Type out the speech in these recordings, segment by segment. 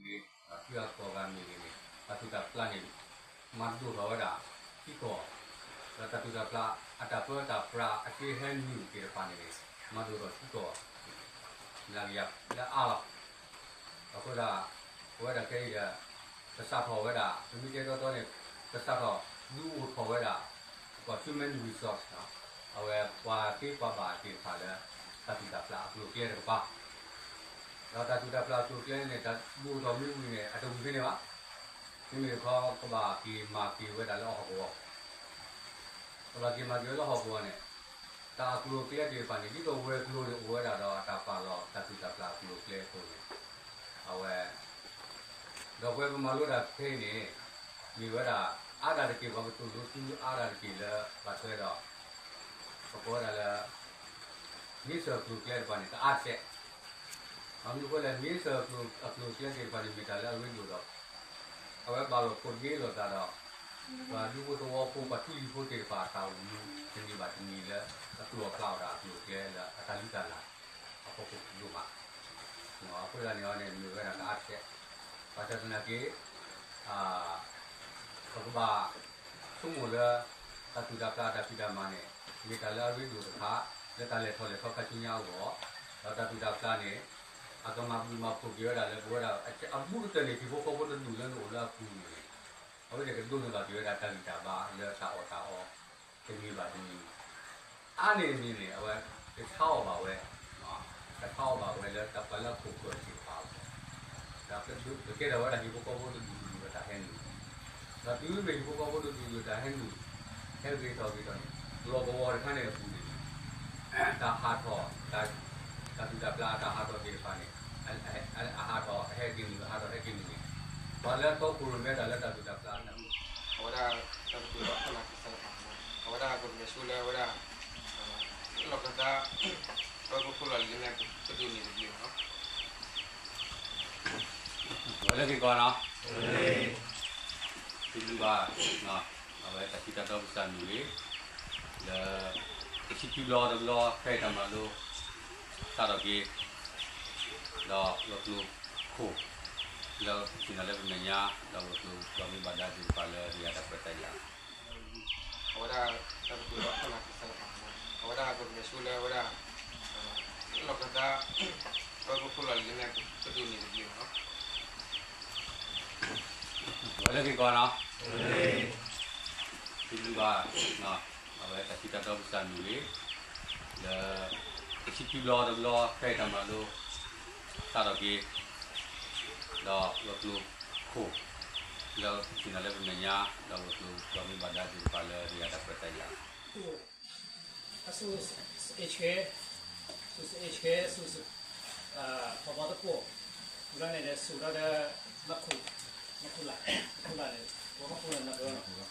ဒီးထံဂၤကီၢ်ဂၤမ့ၢ်ဂ့ၤန့ၣ် တၢ်သူၣ်တၢ်ဖျးန့ၣ် မၤဒိၣ်ထီၣ်ဝဲဒၣ်ထံကီၢ်, ဒီးတၢ်သူၣ်တၢ်ဖျး အတၢ်ပၢတၢ်ပြးအက့ဟဲနုာ်သ့ၣ်တဖၣ်န့ၣ်န့ၣ် မၤဒိၣ်ထီၣ်ထံကီၢ် လၢကယၤလၢအါလီၤ. အဃိသတး ပဝဲဒၣ်ခဲအံၤဒီး ကစးထီၣ်ဝဲဒၣ် ပမ့ၢ်တဲတီတီန့ၣ် ကစးထီၣ်ဒုးအိၣ်ထီၣ်ဝဲဒၣ် ပကီၢ် human resource အဝဲပှၤသ့ပှၤဘၣ်သ့ၣ်တဖၣ်လၢ တၢ်သူၣ်တၢ်ဖျးအကျိၤအကျဲတကပၤ ဒီးတၢ်သူၣ်တၢ်ဖျးအကျိၤအကျဲန့ၣ် တၢ်ဒုးအိၣ်ထီၣ်မ့ၢ်ဝံၤန့ၣ် အတဝံၤဖဲန့ၣ်ဘၣ်. မ့မ့ၢ်တခီ ကဘၣ်က့ၤမၤက့ၤဝဲဒၣ်လၢအဟီၣ်ကဝီၤ, ကဘၣ်က့ၤမၤက့ၤဝဲလၢဟီၣ်ကဝီၤန့ၣ် တၢ်အကျိၤအကျဲသ့ၣ်တဖၣ်န့ၣ် ဒ်သိးဝဲၤကျိၤန့ၣ်အိၣ်ဝဲဒၣ်ဒီးတၢ်ပာ်လီၤတၢ်သူၣ်တၢ်ဖျးအကျိၤအကျဲအသိးန့ၣ် အဝဲ ဒီးပဝဲပမၤလိတၢ်ခဲအံၤန့ၣ် မ့ၢ်ဝဲဒၣ် အါဒၣ်တက့ၢ် ပှၤကတိၤဒိသူအါဒၣ်တက့ၢ်လၢ ဘၣ်ထွဲဒီး ပကိးဝဲဒၣ်လၢ မ့ၢ်စၢၤအကျိၤအကျဲတဖၣ်န့ၣ် ကအါစဲး, ဘၣ်မနုၤအဃိလဲၣ် မ့ၢ်စၢၤအကျိၤအကျဲသ့ၣ်တဖၣ်န့ၣ် မ့ၢ်တၢ်လၢအရ့ဒိၣ်ဒီး အဝဲဘၣ်လိာ်ဖိးတ့ၢ်လိာ်သးဒီး ပှၤဒူဖိသဝီဖိ ပှၤထူလံၤဖိသ့ၣ်တဖၣ်အတၢ်အိၣ်မူ တနံၤဘၣ်တနံၤလၢ အကျိၤအကျဲလၢအတၢ်လုၢ်တၢ်လၢ် အဖီခိၣ်ဒိၣ်မး, အဃိသတးန့ၣ်အီၤန့ၣ် မ့ၢ်ဝဲဒၣ်ကအါစဲး, ဘၣ်ဆၣ်သနာ်က့ ပကဘၣ် ဆိကမိၣ်လၢ တၢ်သူၣ်တၢ်ဖျးတၢ်ဖံးတၢ်မၤန့ၣ် မ့ၢ်တၢ်လၢအရ့ဒိၣ်တခါ လၢတၢ်လဲၤထီၣ်လဲၤထီခါဆူညါအဂီၢ်, ဒီးတၢ်သူၣ်တၢ်ဖျးန့ၣ် အကမၤဘျုးမၤဖှိၣ်က့ၤဝဲဒၣ်လၢပဝဲဒၣ် အဘူးကတၢၢ်န့ၣ် ဟံၣ်ဖိဃီဖိတဒူၣ်လၢနအိၣ်လၢအပူၤန့ၣ် အဝဲန့ၣ်ကဒိးန့ၢ်ဘၣ်က့ၤဝဲဒၣ်တၢ်ဂံၢ်တၢ်ဘါလၢတၢ်အီၣ်တၢ်အီ တနံၤဘၣ်တနံၤ အါန့ၢ်န့ၣ်န့ၣ် အဝဲကဆါအီၣ်ဘၣ်ဝဲ, ကဆါအီၣ်ဘၣ်ဝဲလၢတၢ်ပှၤလၢအခိၣ်ဃၢၤသ့ၣ်တဖၣ်အဂီၢ်, ဒီးကကဲထီၣ်ဝဲဒၣ်ဟံၣ်ဖိဃီဖိတဒူၣ်တဒူၣ်အတၢ်ဟဲနုာ်, ဒီးတုၤမ့ၢ်ဟံၣ်ဖိဃီဖိတဒူၣ်တဒူၣ်အတၢ်ဟဲနုာ်, ဟဲဂ့ၤထီၣ်ဂ့ၤထီၣ်န့ၣ် လီၢ်ကဝီၤတခါန့ၣ်အပူၤန့ၣ် တၢ်ဟးထီၣ်, တၢ်သူၣ်တၢ်ဖျးအတၢ်ဟးထီၣ်သ့ၣ်တဖၣ်န့ၣ် အဟးထီၣ် အဟဲက့ၤနုာ် အဟးထီၣ်ဟဲက့ၤနုာ်န့ၣ် ပှၤလၢအတီခိၣ်ရိၣ်မဲတၢ်လၢတၢ်သူၣ်တၢ်ဖျးန့ၣ် အဝဲဒၣ်တၢ်ကတိၤလီၤဖီလာ်ကစၢ်တဖၣ်, အဝဲဒၣ်ကမဲာ်ဆိလၢအဝဲဒၣ် လီၢ်ကသါ ပှၤကဖိလီၤလံၤန့ၣ် ပဒိးန့ၢ်တဘျုးလီၤ. ဝဲလၢက့ၤကီးနီၤ, တဘျုးဘၣ်, အဝဲတၢ်ထံတၢ်တီကစၢ်မုၢ်ဂ့ၤ, လၢ တဆံခံဘျီတဘျီ ဖဲအံၤတၢ်မၤလိ စးထီၣ်က့ၤ ဒီးဝဲၤကျိၤခိၣ် လၢဆ့ၣ်နီၤလၢပမဲာ်ညါ ဒီးဝဲၤကျိၤဒီးမ့ၢ်ဘၣ်ဒါသ့ၣ်တဖၣ်လၢယၤတၢ်ခွဲးတၢ်ယာ် အဝဲဒၣ်တၢ်ကတိၤလီၤဖီလာ်ကစၢ်တဖၣ်, အဝဲဒၣ်ကမဲာ်ဆိလၢအဝဲဒၣ် လီၢ်ကသါ ပှၤကဖိလီၤလံၤန့ၣ် ပဒိးန့ၢ်တဘျုးလီၤ. ဝဲလၢက့ၤကီးနီၤ, တဘျုးဘၣ်, အဝဲတၢ်ထံတၢ်တီကစၢ်မုၢ်ဂ့ၤ, လၢ တဆံခံဘျီတဘျီ ဖဲအံၤတၢ်မၤလိ စးထီၣ်က့ၤ ဒီးဝဲၤကျိၤခိၣ် လၢဆ့ၣ်နီၤလၢပမဲာ်ညါ ဒီးဝဲၤကျိၤဒီးမ့ၢ်ဘၣ်ဒါသ့ၣ်တဖၣ်လၢယၤတၢ်ခွဲးတၢ်ယာ် အစူၢ် စ့ၣ်ဆှဲ စူၢ်စ့ၣ်ဆှဲ စူၢ် ထီဘီသကိး လီၤန့ၣ်ဒီး စူၢ်ထီၣ်ဒီး မၤခူၣ် မၤခူၣ်လၢ် မၤခူၣ်လၢ်န့ၣ် ပမၤခူၣ်လၢ်န့ၣ်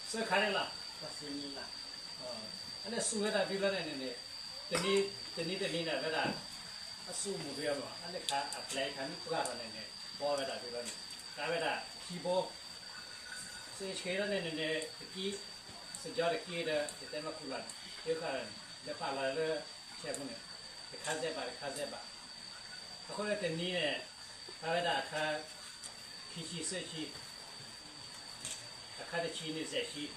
စၢခါန့ၣ်လီၤ အန့ၣ်စူၢ်ဝဲဒၣ်ဒ်လီၤန့ၣ်န့ၣ် တနံၤ တနံၤတနံၤန့ၣ်ဝဲဒၣ် အစူၢ်မူၤဒံးအီၤ အန့ၣ်ခါအပျဲၢ်ခါမ့ၢ်ပှၢ်ထီၣ်န့ၣ်န့ၣ် ဘီဝဲဒၣ်ဒ်လီၤန့ၣ် ကးဝဲဒၣ်ခံဘိ စ့ၣ်ဆှဲလီၤန့ၣ်န့ၣ် တက့ၢ် စကၠီတက့ၢ်ဒီး ယတဲမၤခူၣ်လၢ်န့ၣ် တခါ လဲၤဖးလီၤလၢ ဆဲးပူၤန့ၣ် တခါစဲးဘး တခါစဲးဘး အဃိန့ၣ်တနံၤန့ၣ် ဖးဝဲဒၣ်အခါ ခံဆံ သၢဆံ အခါတဆံန့ၣ် စဲးဆံ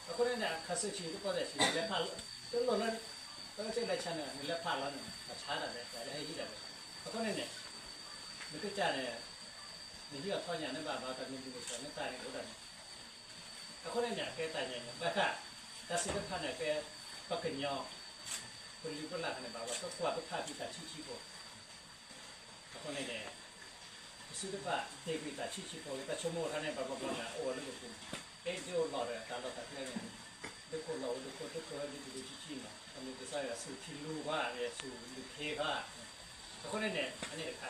အဃိန့ၣ်န့ၣ် အခါသၢဆံ တပီၢ်စဲးဆံ လဲၤဖး တလိၣ်လၢ တၢ်ကလဲၤဆါန့ၣ် နလဲၤဖးလီၤန့ၣ် တၢ်လၢဟဲဟံးတၢ်လီၤ အဃိန့ၣ်န့ၣ် နကစၢ်န့ၣ် နဟံးအီၤထီညါ နဘၣ်ဘါတၢ်နဘျုးကစၢ် နတၢ်န့ၣ်အိၣ်ဒၣ်န့ၣ် အဃိန့ၣ်န့ၣ် အကဲတၢ်ညါန့ၣ် ဘၣ်ဃး တၢ်စံးတဖၣ်န့ၣ် ကဲ ပှၤကညီ ပလုၢ်ပလၢ်န့ၣ် ဘၣ်ဘၣ် ပကွၢ်ပဖးကွံာ်တၢ်ဆံးဆံးဖိ အဃိန့ၣ်န့ၣ် ပစုတဖၣ် တ့ကွံာ်တၢ်ဆံးဆံးဖိ တၢ်ဆိကမိၣ်အခါန့ၣ် ဘၣ်ဘျီဘျီန့ၣ် အိၣ်ဝဲလၢပပူၤ အဲၣ်ဒိးလီၤဒီးတၢ်လီၢ်တၢ်ကျဲန့ၣ် ဒိခိၣ်လီၤအိၣ် ဒိခိၣ်ဒိခိၣ်ဒိခိၣ်ဒိခိၣ်ဆံးဆံးမး အမ့ၢ်ကစၢ်ယွၤဆူၣ်ထံလူၤဘၣ် ဆူၣ်လူၤခ့ဘၣ် အဃိန့ၣ်န့ၣ် အန့ၣ်တခါ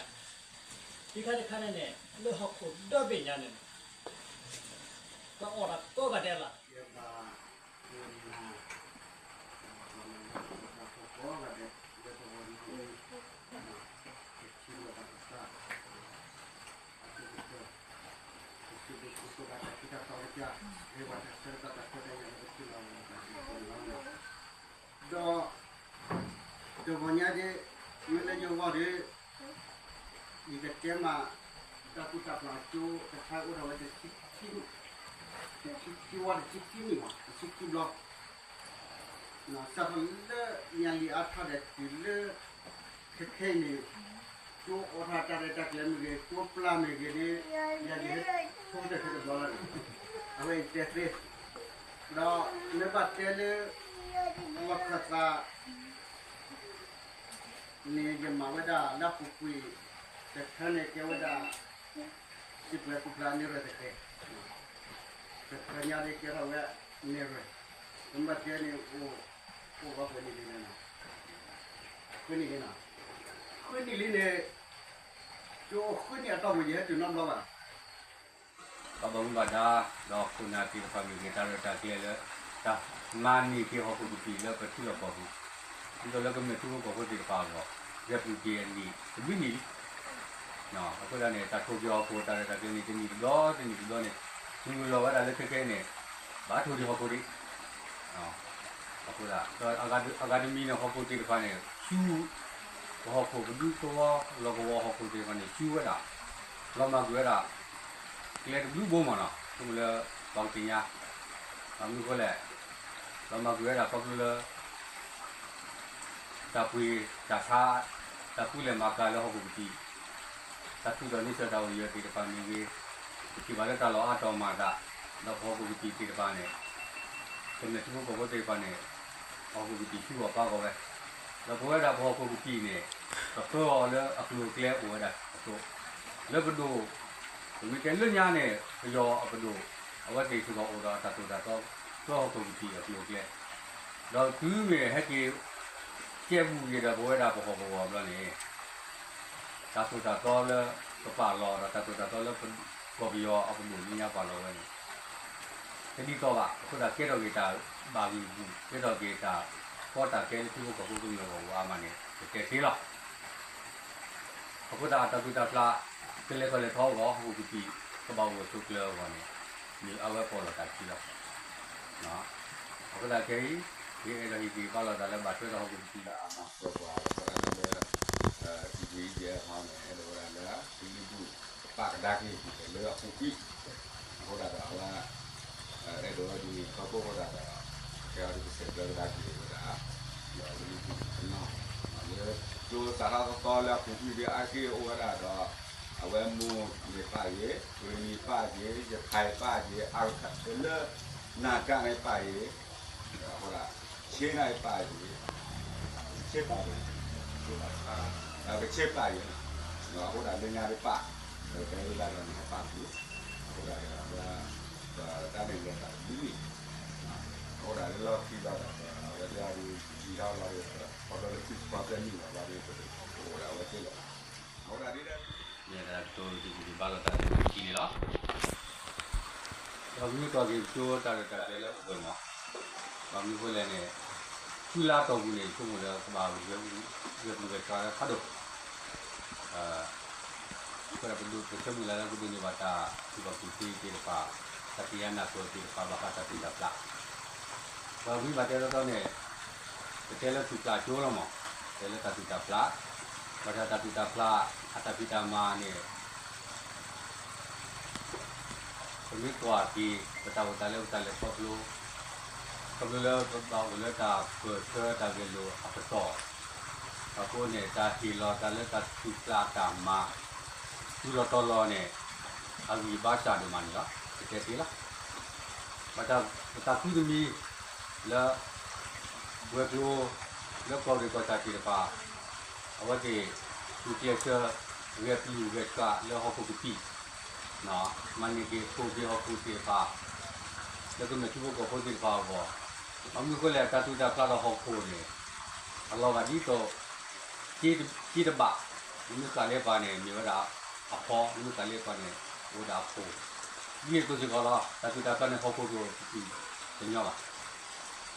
ခံခါတခါန့ၣ်န့ၣ် လၢဟီၣ်ခိၣ်ဒီဘ့ၣ်ညါန့ၣ် ပှၤအီၣ်တၢ်ကိးဂၤဒဲးလီၤ ဒီး တဂီၤညါဒ် မ့ၢ်လၢယဂီၢ်ဒီး ယကတဲမး တၢ်သူၣ်တၢ်ဖျးကၠိတခါအိၣ်ထီၣ်ဝဲ တဆံခံ, တဆံခံဝါ တဆံခံနံၣ်မး တဆံခံဘျီ, စးထီၣ်လၢညါလံအါထီၣ်ဒီးတုၤလၢ ခဲခဲအံၤန့ၣ် ကၠိအိးထီၣ်တၢ်ရဲၣ်တၢ်ကျဲၤမ့ၢ်ဂ့ၤ ကၠိပျၢ်မ့ၢ်ဂ့ၤဒီး ယၤယဟဲထိကတၢၢ်ခဲတဘျီလီၤန့ၣ် အဝဲအံၤတဲသ့, ဒီးမ့ၢ်ဘၣ်တဲလၢ လီၢ်ခၢၣ်သး န့ၣ် ယမၤဝဲဒၣ်လၢအပူၤကွံာ် တခါန့ၣ်ကဲဝဲဒၣ် စံးပှဲၤပူၤဖျဲးန့ၢ်ရဲၣ်တကဲ, တခါညါဒ်ကဲထီၣ်ဝဲန့ၢ်ရဲၣ်, ပမ့ၢ်တဲန့ၣ် အိၣ် အိၣ်ဝဲပှဲၤနံၣ်လံန့ၣ်, ဃုနံၣ်လံန့ၣ်, ဃုနံၣ်လံန့ၣ်, ကၠိဃုနံၣ်အတီၢ်ပူၤ ယဟဲတုၤနီတဘျီဘၣ် ပှၤဘၣ်မူဘၣ်ဒါ ဒီးခိၣ်နၢ်သ့ၣ်တဖၣ်မ့ၢ်ဂ့ၤ တၢ်ရဲၣ်တၢ်ကျဲၤလၢ တၢ်မၤန့ၢ်က့ၤဟီၣ်ခိၣ်ကပံာ်လၢပထံလီၢ်ကီၢ်ပူၤ, ဒ်သိးလၢကမျၢၢ်ထံဖိကီၢ်ဖိသ့ၣ်တဖၣ်အဂီၢ် ဂဲၤပူၤက့ၤအနံၣ်တဘျုးနံၣ်လံ. အဃိသတးန့ၣ် တၢ်ထိၣ်က့ၤဟီၣ်ခိၣ် တၢ်ရဲၣ်တၢ်ကျဲၤန့ၣ် တနံၣ်တဘျီ တနံၣ်တဘျီန့ၣ် မုၢ်လီၤဝဲဒၣ်လၢခဲခဲအံၤန့ၣ် ဘၣ်ထိၣ်ဒံးဟီၣ်ခိၣ်ဒံး အဃိသတး အဂၤတမံၤန့ၣ် ဟီၣ်ခိၣ်သ့ၣ်တဖၣ်န့ၣ် ဆူ ပဟီၣ်ခိၣ်ပဒူသဝီ လီၢ်ကဝီၤဟီၣ်ခိၣ်သ့ၣ်တဖၣ်န့ၣ် ဆူဝဲဒၣ် လီၤမၢ်ကွံာ်ဝဲဒၣ် ကျဲတဘျုးဘိမးနီၤ ဆိကမိၣ်လၢပှၤကသ့ၣ်ညါ ဘၣ်မနုၤအဃိလဲၣ် လီၤမၢ်ကွံာ်ဝဲဒၣ်ခီဖျိလၢ တၢ်ပှ့ၤတၢ်ဆါ တၢ်ကူလဲၢ်မၤကၤလၢဟီၣ်ခိၣ်ကပံာ် တၢ်သူၣ်ထီၣ်န့ၢ်ဆၢတၢ်အိၣ်ယၢၤသ့ၣ်တဖၣ်မ့ၢ်ဂ့ၤ, ပထံၣ်ဘၣ်လၢတၢ်လီၢ်အါတီၢ်မၤအသး, ဒီးပဟီၣ်ခိၣ်ကပံာ်သ့ၣ်တဖၣ်န့ၣ်, ကမျၢၢ်ထံဖိကီၢ်ဖိသ့ၣ်တဖၣ်န့ၣ်, ပဟီၣ်ခိၣ်ကပံာ်ဆူၣ်အီၤပၢ်ဂီၢ်ဝဲ, ဒီးပဝဲဒၣ်ပဟီၣ်ခိၣ်ကပံာ်န့ၣ်, ပဃၢအီၤလၢအကျိၤအကျဲအိၣ်ဝဲဒၣ်အသိး, လၢပဒိၣ်, ပမ့ၢ်တဲလၢညါန့ၣ် ပယီၤအပဒိၣ်, အဝဲသ့ၣ်စ့ၢ်ကီးအိၣ်ဒီးအတၢ်သိၣ်တၢ်သီ, ဃၢဟီၣ်ခိၣ်ကပံာ်အကျိၤအကျဲ, ဒီးတုၤမ့ၢ်ဟဲက့ၤ ကဲဘူးက့ၤဒီးပဝဲဒၣ်ပဟီၣ်ကဝီၤဘျီန့ၣ်, တၢ်သိၣ်တၢ်သီလၢပပာ်လီၤဒီးတၢ်သိၣ်တၢ်သီလၢပကီၢ်ပယီၤအပဒိၣ်လၢညါပာ်လီၤဝဲန့ၣ်, တဒ်သိးဘၣ် အဃိသတးကဲထီၣ်က့ၤတၢ်ဘၣ်ဂံၢ်ဂူာ် ကဲထီၣ်က့ၤတၢ်ကီတၢ်ခဲလၢထံဖိကီၢ်ဖိကမျၢၢ်ဂီၢ်အါမးန့ၣ် ပတဲသ့လီၤ. အဃိသတးတၢ်သူၣ်တၢ်ဖျး ကလဲၤထီၣ်လဲၤထီအဂီၢ် ဟီၣ်ခိၣ်ကပံာ် ကဘၣ်အိၣ်အဆိးကျၢၤအဂီၢ်န့ၣ် မ့ၢ်အဝဲပီၣ်လီၤတၢ်ခံလီၤ. အဃိသတးခဲအံၤ ယအဲၣ်ဒိးဟ့ၣ်ဂံၢ်ဘါလိာ်သးလၢဘၣ်ထွဲဒီးဟီၣ်ခိၣ်ကပံာ် အမၤသကိးပှၤသရၣ်လၢ တံၤကံအံၤဒဲးအဟီန့ၣ် အဲၣ်ဒိးဝဲဒၣ်လၢ ကလုာ်ဒူၣ်ကပာ်ကဒါက့ၤလၢအပူၤကွံာ်, အဃိသတးဒီးအဝဲ အဲၣ်ဒိးဝဲဒ်န့ၣ် ခီဖျိအဃိသတးဒီး ကဲအီၤဒ်ကဆဲးကျၢကဒါက့ၤဝဲဒၣ် ဒီးကလုာ်ဒူၣ်တနီၤ လၢကၠိစးထီၣ်သီသီလၢအပူၤကွံာ်ဒ်အါတက့ၢ်အိၣ်ဝဲဒၣ်ဒီး အဝဲမိၢ်န့ၣ်ပာ်က့ၤ, ကရံၣ်နံၤပာ်က့ၤ, ရခၢၣ်ပာ်က့ၤ, အရခၢၣ်လၢ နၤကၣ်န့ၣ်ပာ်က့ၤ အဃိဒၣ် ဆ့နၤအံၤပာ်က့ၤ, ဆ့ပာ်က့ၤ, ဆ့ပာ်က့ၤ, ကဆ့ပာ်က့ၤ, အဃိဒၣ်လၢညါဒ်ပာ်, တဲဝဲဒၣ်ဒီးနဟဲပာ်က့ၤ, အဃိဒၣ်ဒီး တၢ်န့ၣ်လဲၤသးတဘျုးလံ, အဃိဒၣ်လၢလီၢ်ခံဒီး အဝဲဒၣ်ဒ် ယံၤထီၣ်လီၤဒီး ခီဖျိလၢထံကီၢ်ဖျဲၣ်မုၢ်လီၤဘၣ်ဒီး ပအိၣ်ဒၣ်ဝဲသ့လီၤ, အဃိဒၣ်ဒ် မ့ၢ်ဒၣ်ကတိၤဒုးက့ၤဘၣ်လိာ်သးလၢခံန့ၣ်လီၤ. ဒီးမ့ၢ်ကွၢ်က့ၤကၠိတၢ်ရဲၣ်တၢ်ကျဲၤလၢအပူၤမး, ဘၣ်မနုၤအဃိလဲၣ်န့ၣ်, ဖုလါတီၢ်ပူၤန့ၣ် ဆိကမိၣ်လၢကဘၣ်ဂဲၤပျုၢ်ဂဲၤဆှးလၢဖးဒိၣ်, အဃိဒီးပဒိးပဆၢမုၢ်လၢ်လၢကဒိးန့ၢ်ဘၣ်တၢ်စူၢ်ဘၣ်စူၢ်သ့သ့ၣ်တဖၣ်, တၢ်သ့ၣ်ညါနၢ်ပၢၢ်သ့ၣ်တဖၣ် ဘၣ်ဃးတၢ်သူၣ်တၢ်ဖျး ဒီးမ့ၢ်ဘၣ်တဲတီတီန့ၣ်, ပတဲလၢသူၣ်ဖျးကၠိလီၤမး, တဲလၢတၢ်သူၣ်တၢ်ဖျး, ဘၣ်ဆၣ်တၢ်သူၣ်တၢ်ဖျး အတၢ်ဖံးတၢ်မၤန့ၣ်, ပမ့ၢ်ကွၢ်က့ၤ ပတၢ်အိၣ်သးလၢပတၢ်လဲၤခီဖျိ, ခီဖျိလၢပဘၣ်အိၣ်လၢတၢ်ပၢၢ်ဆၢတၢ်ဂဲၤလိာ်အပတီၢ်, အဃိန့ၣ် တၢ်ဟ့ၣ်လီၤသးလၢတၢ်သူၣ်ဖျးတၢ်မၤ တုၤလီၤတီၤလီၤန့ၣ်, အဂံၢ်ဘါစၢ်ဒိၣ်မးန့ၣ်လီၤ. ပတဲသ့လီၤ. ဘၣ်ဆၣ်ပသးခုတမံၤလၢ ဝဲၤကျိၤ လၢကီၢ်ရ့ၣ်ကီၢ်ဆၣ်သ့ၣ်တဖၣ် အဝဲသ့ၣ် ဂုာ်ကျဲးစၢး ဂဲၤပျုၢ်ဂဲၤဆှးလၢဟီၣ်ခိၣ်ကပံာ်, မၤန့ၢ်က့ၤထိၣ်က့ၤဟီၣ်ခိၣ်သ့ၣ်တဖၣ် လၢကမျၢၢ်ထံဖိကီၢ်ဖိသ့ၣ်တဖၣ်အဂီၢ်, ဘၣ်မနုၤအဃိလဲၣ် တၢ်သူၣ်တၢ်ဖျးဒီးဟီၣ်ခိၣ်န့ၣ် အလီၤဂာ်ဒ်သိး က့တဘး, မ့ၢ်ဃာ်လၢပှၤန့ၣ် မ့ၢ်ဝဲဒၣ်အဖီ, မ့ၢ်ဃာ်လၢပှၤန့ၣ် အိၣ်ဝဲဒၣ်အဖိ, ဒ်န့ၣ်အသိးစ့ၢ်ကီးလီၤ. တၢ်သူၣ်တၢ်ဖျးန့ၣ် ဟီၣ်ခိၣ်တအိၣ်တညီဘၣ်.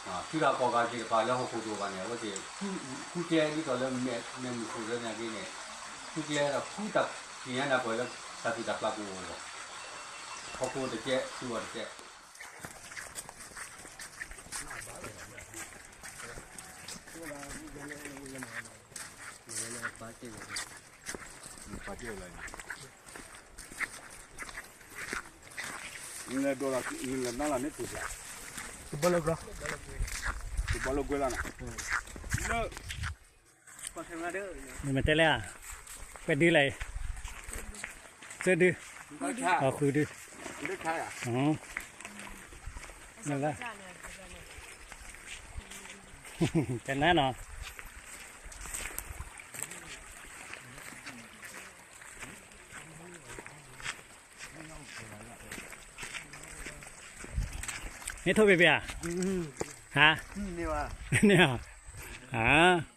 ထုးတၢ်ကီၢ်ဂၤသ့ၣ်တဖၣ်လၢဟီၣ်ခိၣ်တအိၣ်ဘၣ်န့ၣ် အဝဲသ့ၣ်ဃုကျဲဒ်သိးလၢမဲာ်မုၢ်ခိၣ်ရၢနာ်က့န့ၣ်, ဃုကျဲဒီးဃုတၢ်သ့ၣ်ညါနၢ်ပၢၢ်လၢတၢ်သူၣ်တၢ်ဖျးကအိၣ်အဂီၢ်, ဟီၣ်ခိၣ်တကဲး စုအီၤတကဲး. နလဲၤဒိးလီၤ နလဲၤနၢ်လီၤန့ၣ်တူၢ်စၢ်, တဘီလၢကွဲ, တဘီလၢကွဲလီၤနီၤ, လၢ နမ့ၢ်တဲလဲၣ်ဧါ, ပှဲၤဒုလဲၣ်, သၢဒု, အဃုဒု, တနၤနီၤ မ့ၢ်ထိၣ်ဖံဖံဧါ, ဟါ, န့ၣ်ဧါ, ဟါ,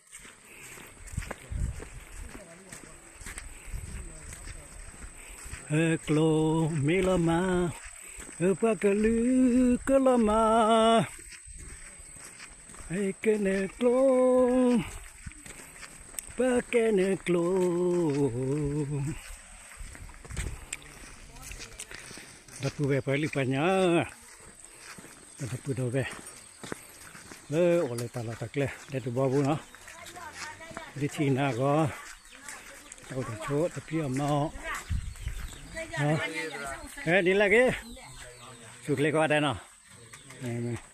ဟဲကျိမ့ၢ်လီၤမး, ဟဲပှၤကလုာ်ကလီၤမး, ဟဲကဲန့ၣ်ကျိ, ပှၤကဲန့ၣ်ကျိ ဒီပုၢ်ဝဲၢ်ပှၤလုၢ်ပှၤကညီ, ဒီပုၢ်ဒီဝဲၢ်, လၢအိၣ်လၢတၢ်လီၢ်တၢ်ကျဲ ဒဲတဘီပူၤနီၤ, ဒ်ထံၣ်နၤအဂီၢ်, တၢ်အိၣ်တၢ်ဆိးတပျံၤအီၣ်မၤအီၣ်, ဟဲဒ်လဲၣ်ဂ့ၤ, ဆူၣ်ချ့ကီးဒဲးနီၤ,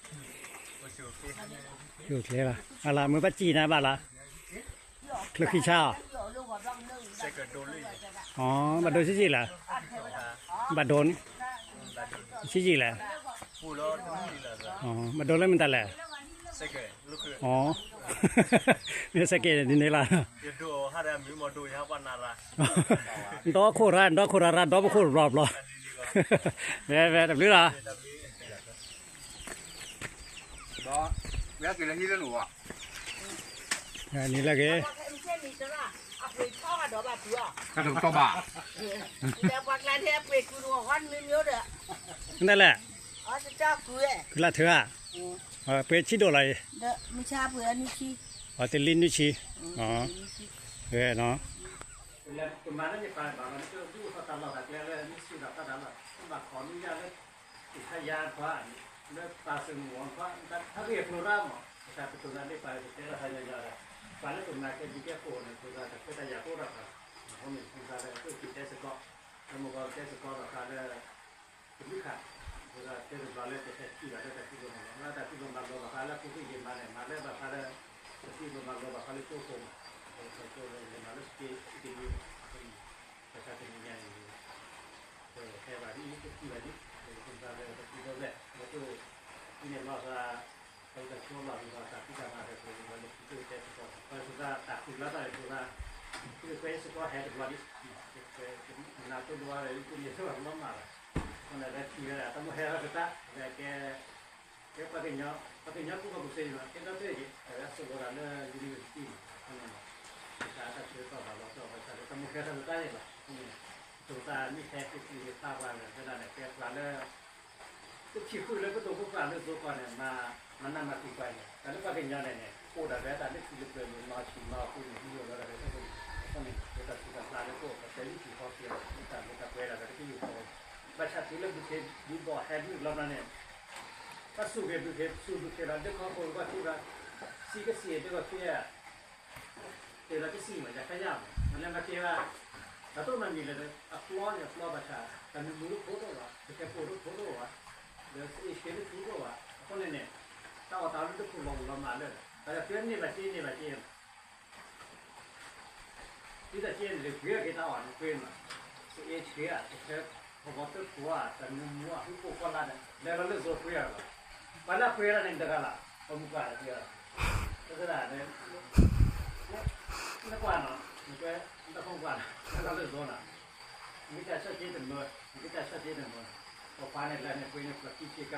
ဆူၣ်ချ့လီၤ, အလၢမ့ၢ်ဘၣ်စံၣ်နၤဘၣ်လီၤ ချၢခံဆါအီၤ, ဘၣ်ဒိဆံးဆံးလဲၣ်, ဘၣ်ဒိဆံးဆံးလဲၣ်, ဘၣ်ဒိလၢမတၤလဲၣ်, မ့ၢ်စဲးကဲးဒ်န့ၣ်လီၤ, ဒီခိၣ်ရၣ် ဒီခိၣ်ရၣ်ရၣ် ဒီပခိၣ်ဘျီဘျီ, ဝဲဝဲတဘျုးလီၤ နံၤလၢဂ့ၤ, တဘၣ်, နလဲၣ်, ကုလၢ်ထၢၣ်ဧါ, ပှဲၤဆံးဒိၣ်လီၤအံၤ, အတလံနွံဆံ, ပမၤလၢန့ၣ်ပာ်ဘၣ်လီၤ နကဒုးအိၣ်ထီၣ်တၢ်လီၢ်တၢ်ကျဲလၢနုၢ်ဆံဒီးတၢ်လီၢ်, ဘၣ်ခိးနုၢ်ယၢ်လၢ ကထါယါခွါ, လၢပာ်စၢၤမုၢ်ဂီၤခွါ, တၢ်ဟးဂ့ၢ်ဖျိရၣ်မး, တၢ်ပတိၢ်သးဒ်ပာ်ကတဲလီၤသးညီညီဒီး, ပှၤလၢပမၤကဲဒုးကဲဃိန့ၣ် ပှၤတၢ်ခွဲးတၢ်ယာ်ကအိၣ်ဒီးပှၤ, အဃိန့ၣ် ပှၤလၢအအိၣ်က့ၤတဲစ့ၢ်ကီး, လၢမုၢ်ဂီၤတဲစ့ၢ်ကီးဒီးပှၤလၢ တမုၢ်ခါ, ပှၤတဲတဘျီလၢပဟဲထံၣ်ဘၣ်လၢတၢ်ထံၣ်လိာ်မးလီၤ, လၢတၢ်ထံၣ်လိာ်မးလီၤဘၣ်ဃးလၢဖိသ့ၣ်ယံၤမၤန့ၣ် မၤလၢဘၣ်ဃးလၢ တၢ်ထံၣ်လိာ်မးလီၤဘၣ်ဃးလၢကၠိဖိမး, ကၠိဖိလၢယမၤလၢစက့စက့ယံၤမး, အဃိန့ၣ် တၢ်ဆါတနံၤညါန့ၣ် ဟဲဘၣ်ဒ်အံၤ တထံၣ်ဘၣ်ဒ် ပှၤလၢတၢ်ထံၣ်လိာ်ဘၣ် လၢတၢ်ထံၣ်လိာ်ဘၣ် လၢတၢ် အံၤန့ၣ်လီၤသး ပတၢ်ဆိလီၢ်လီၤသး တၢ်ဖံးတၢ်မၤဒီး ပှၤလၢခံကတၢၢ်တဲသကိး ပှၤစူၤသးတၢ်ဃုာ်လီၤတၢ်န့ၣ် ပှၤစူၤသး သုတကွဲစ့ၢ်ကီးဟဲတဘျီဒံး နၤသိဒိးဝဲဒီး ယကန့ၢ်ဆိလီၤမးလီၤ အဃိန့ၣ် လၢထံၣ်ဝဲဒၣ် တၢ်မိၢ်ဟဲလီၤကတၢၢ် လၢကဲ ကဲပှၤကညီ ပှၤကညီကူၣ်ဘၣ်ကူၣ်သ့န့ၣ်လီၤ ကဲတၢ်သ့ၣ်က့ၤ အဝဲအစိကီၤဒၣ်လၢ university န့ၣ် အဃိန့ၣ် ပတၢ်တၢ်ဆၢကတီၢ်ဘၣ်လီၤဆီ ပတၢ်လၢတၢ်မိၢ်ဟဲလီၤကတၢၢ်န့ၣ်လီၤ အဃိန့ၣ် ပတၢ်မ့ၢ်ဟဲက့ၤသ့ၣ်က့ၤဖးပှၤဒီး တဲဒၣ်န့ၣ် ကဲပှၤလၢ တထံၣ်ဃုာ်လၢပဒိၣ်ပပှၢ်လၢသိကီၢ်န့ၣ် မၤနးမၤဖှီၣ်ပှၤန့ၣ် တၢ်လၢပှၤကညီန့ၣ်န့ၣ် အိၣ်ဒၣ်ဝဲတၢ်လၢထံလၢပျၢၤန့ၣ် မၤအီၣ်ဆံးမၤအီၣ်ဃုာ်န့ၣ် မ့ၢ်အိၣ်ဒီးတၢ်လၢတၢ်န့ၣ် အဃိန့ၣ် ပတၢ်ဆူးတၢ်ဆါလၢပအိၣ် ပတဲလံထံၣ်ဃီက့ၤအီၤ ပတၢ်လၢတၢ်ပှဲၤဒၣ်လၢတကယုၢ်ဃီ ဘၣ်ဆၣ်တုၤလၢဘုခ့ဘုဘီၣ်ဟဲဒုးလီၤမးန့ၣ် ပစူၢ်က့ၤဘုခ့ စူၢ်ဘုခ့လီၤ ဒုးခီခိၣ်ကီၢ်ထံဘၣ် စံးကစံးဒုးခီခံ တဲလီၤကစံးမး ယၤခါယၢ်မး မ့ၢ်လၢမၤက့ၤဘၣ် တၢ်တအိၣ်နီတမံၤလၢၤ အပျီန့ၣ် အပျီဘၣ်ဆၣ် တၢ်မုာ်မုာ်တအိၣ်ဘၣ် တကဲပိာ်တအိၣ်ဘၣ် ဒီးစ့အ့ၣ်ဆ့တအိၣ်ဘၣ် အဃိန့ၣ်န့ၣ် တၢ်အီၣ်တၢ်အီလၢတခိၣ်လီၤလီၤမးလၢ တၢ်လၢသုန့ၢ်ဘၣ်က့ၤန့ၢ်ဘၣ်က့ၤ ဒ်တၢ်ကဲန့ၣ် ပှ့ၤအီၣ်က့ၤတၢ်အီၣ်န့ၣ်ပှ့ၤမး စ့အ့ၣ်ဆ့ဧါ တဆၢ ဖီဖီတၢၢ်ခိၣ်ဧါ တၢ်မုာ်မုာ်အဟူပိာ်ဖီလာ်န့ၣ် လဲၤလီၤလၢစိၤပှ့ၤအီၣ်လီၤ ပှၤလၢအပှ့ၤလီၤန့ၣ်တဂၤလီၤ ပှၤမုၢ်ပှၢ်လီၤပှ့ၤအီၣ် တသဒၣ်န့ၣ် နကွၢ်နီၤ နကွၢ် နတၢ်ဖုံကွၢ်နီၤ လဲၤလီၤလၢစိၤနီၤ နကတၢ်ဆီၣ်က့တမၢ နကတၢ်ဆီၣ်က့တမၢ ပှၤဖါန့ၣ်လၢန့ၣ် ပှ့ၤန့ၣ် ပှၤခံဆ့ကၤနၤ ပှ့ၤနၤတၢ်တၢ်တၢ်က့ၤဘၣ် နပိာ်မုၣ်ကွၢ်န့ၣ်လီၤ ခံ အံစၢ် အံစၢ် နတၢ်တၢ်အီၣ်တၢ်အီလၢဒၢခိၣ်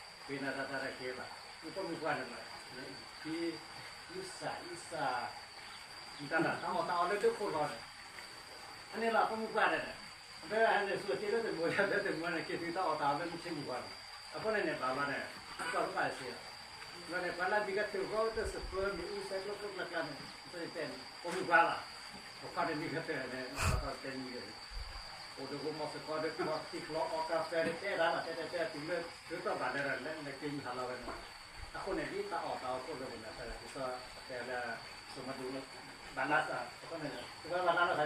လီၤန့ၣ် အန့ၣ်လီၤ ပိာ်မုၣ်ကွၢ်န့ၣ် ဒီးဟဲန့ၣ် စူၢ်က့လၢတမုာ်လၢတမုာ်န့ၣ် က့ၤသုတၢ်အီၣ်တၢ်အီလၢနဆ့မုၢ်ကွၢ်န့ၣ် အဃိန့ၣ်န့ၣ် ဘၣ်ဘျီန့ၣ် ပကွၢ်ပကွၢ်တစ့လီၤ ဘျီန့ၣ် ပှၤလၢအမံၤကထၢၣ်ဃီတစပၢၤမ့ၢ်အူစဲကျိကျိကျါကျါန့ၣ် အဃိန့ၣ်တဲန့ၣ် ပိာ်မုၣ်ကွၢ်လီၤ ပကွၢ်တမံၤကထၢၣ်န့ၣ် ပှၤသီၣ်တဲမံၤန့ၣ် အိၣ်တဂိၢ်မီၢ်စ့ၢ်ကီးဒီး ထံချီအီၣ်ကၢၣ်ဖဲန့ၣ် တဲဒၣ်လီၤ တဲတဲတဲတုၤလၢ ထုးထီၣ်ဘၣ်လၢ လဲၤက့ၤမုၢ်ဟါလီၤဝဲန့ၣ် အဃိန့ၣ် ဒ်တၢ်အီၣ်တၢ်အီခိၣ်လၢပနၢ်ဖဲလဲၣ် ကစီၣ်တဲလၢ စိမဒူလီၤ ဘၣ်နါသး အဃိန့ၣ် တဝဲဘၣ်နါလိာ်သးက့ၤ ပမုၢ်ပှၢ်ဒီးဖုပှၢ်န့ၣ် အဃိန့ၣ် ဒ်သိးတၢ်အိၣ်သးလၢကအိၣ်လၢဒၢခိၣ်လီၢ်အိၣ်န့ၣ် အဃိန့ၣ်မ့ၢ်ဒၣ် တၢ်ဆၢတၢ်ကတီၢ်လၢကအိၣ်န့ၣ် နဖျါလီၤနစုစ့ၢ်ကီးန့ၣ် နဖျါလီၤပူၤန့ၣ် နတဝဲနဘီလီၤခံ နစုအဆၢကတီၢ်န့ၣ် ကစဲးမံနံလီၤ နဘီလီၤခံဒံးဘၣ်န့ၣ် အဃုတၢ်ဃာ်လၢကဟဲအီၣ်ကံၤလၢမုၢ်န့ၣ် ဟံးန့ၢ်ကစံၣ်ယၤလၢမဲာ်ဖံးချၣ် တၢ်ဟီ တၢ်ဟီသ့ၣ်တဖၣ်န့ၣ် တၢၢ်တဂၤန့ၣ်ဘၣ် တၢ်လၢတၢၢ်န့ၣ် ဟးလၢဟီၣ်ခိၣ်ဖိန့ၣ် သနၢၣ်ပှၤဘၣ်အီၣ်ကွီၢ်မ့ၢ်ဖျါထံမ့ၢ်ဟီန့ၣ် လဲၤလဲၤ တၢ်တၢ်ပှၢ်ပူၤ အဃိန့ၣ် နဘီလီၤဒံးလီၤန့ၣ် တုၤလၢအဖိမ့ၢ်အဒိၣ်ထီၣ်ဘျီန့ၣ် နဟးလီၤန့ၣ် လဲၤဒၣ်က့ၤလၢဆူၣ်လီၤ လံာ်ပူၤစဲးပူၤန့ၣ် မုၢ်နံၤတဆံဒိၣ်ဧါ န့ၣ်ယဟဲတဘျီယမ့ၢ်တၢ်ပညိၣ်လၢယဘၣ်ဟဲ ယဟဲကတိၤတၢ်ဘၣ်ဒီးလၢ ယဟဲကွၢ်ဝဲသးပှၢ်ခံလီၤ ဒီးလၢ ကီၢ်ရ့ၣ်ခိၣ်ဧါ ကီၢ်ရ့ၣ်နၢ်တၢ်ယဟဲ ဒီးဝဲကခိၣ်လီၤမး ဒီးလၢယဟဲကွၢ်ခံဒီး ဘၣ်တၢ်မ့ၢ်ဟဲဘၣ်တၢ်တဝီလၢ ဒီးလၢ အမ့ၢ်ထီၣ်ယဟဲထီ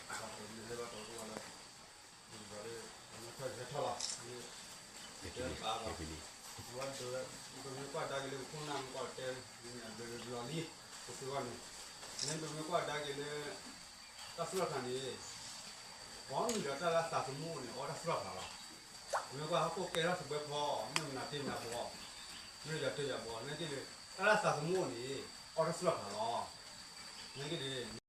ၣ်လီၤ တဲဘၣ်ဘၣ် အဝဲဒၣ် ပမ့ၢ်ကွၢ်ဒါက့ၤလၢပခိၣ်နၢ်မ့ၢ်ကွၢ်တဲ မ့ၢ်အဘျုးလီၤလံ ပသ့ဝဲန့ၣ် မ့ၢ်ပမ့ၢ်ကွၢ်ဒါက့ၤလၢ တၢ်စူၢ်တၢ်နာ်န့ၣ် ပှၤမုၢ်ဒီးတၢ်လၢသးသမူန့ၣ် အီၣ်တၢ်စူၢ်တၢ်နာ်လီၤ. ပမ့ၢ်ကွၢ်ဟီၣ်ခိၣ်ကဲထီၣ်သဘှဲဖီ မ့ၢ်မနုၤတ့ၢ်မနုၤဘီ မ့ၢ်ယွၤတ့ၢ်ယွၤဘီ နာ်က့န့ၣ် တၢ်လၢသးသမူန့ၣ် အီၣ်တၢ်စူၢ်တၢ်နာ်လီၤ. နာ်က့န့ၣ်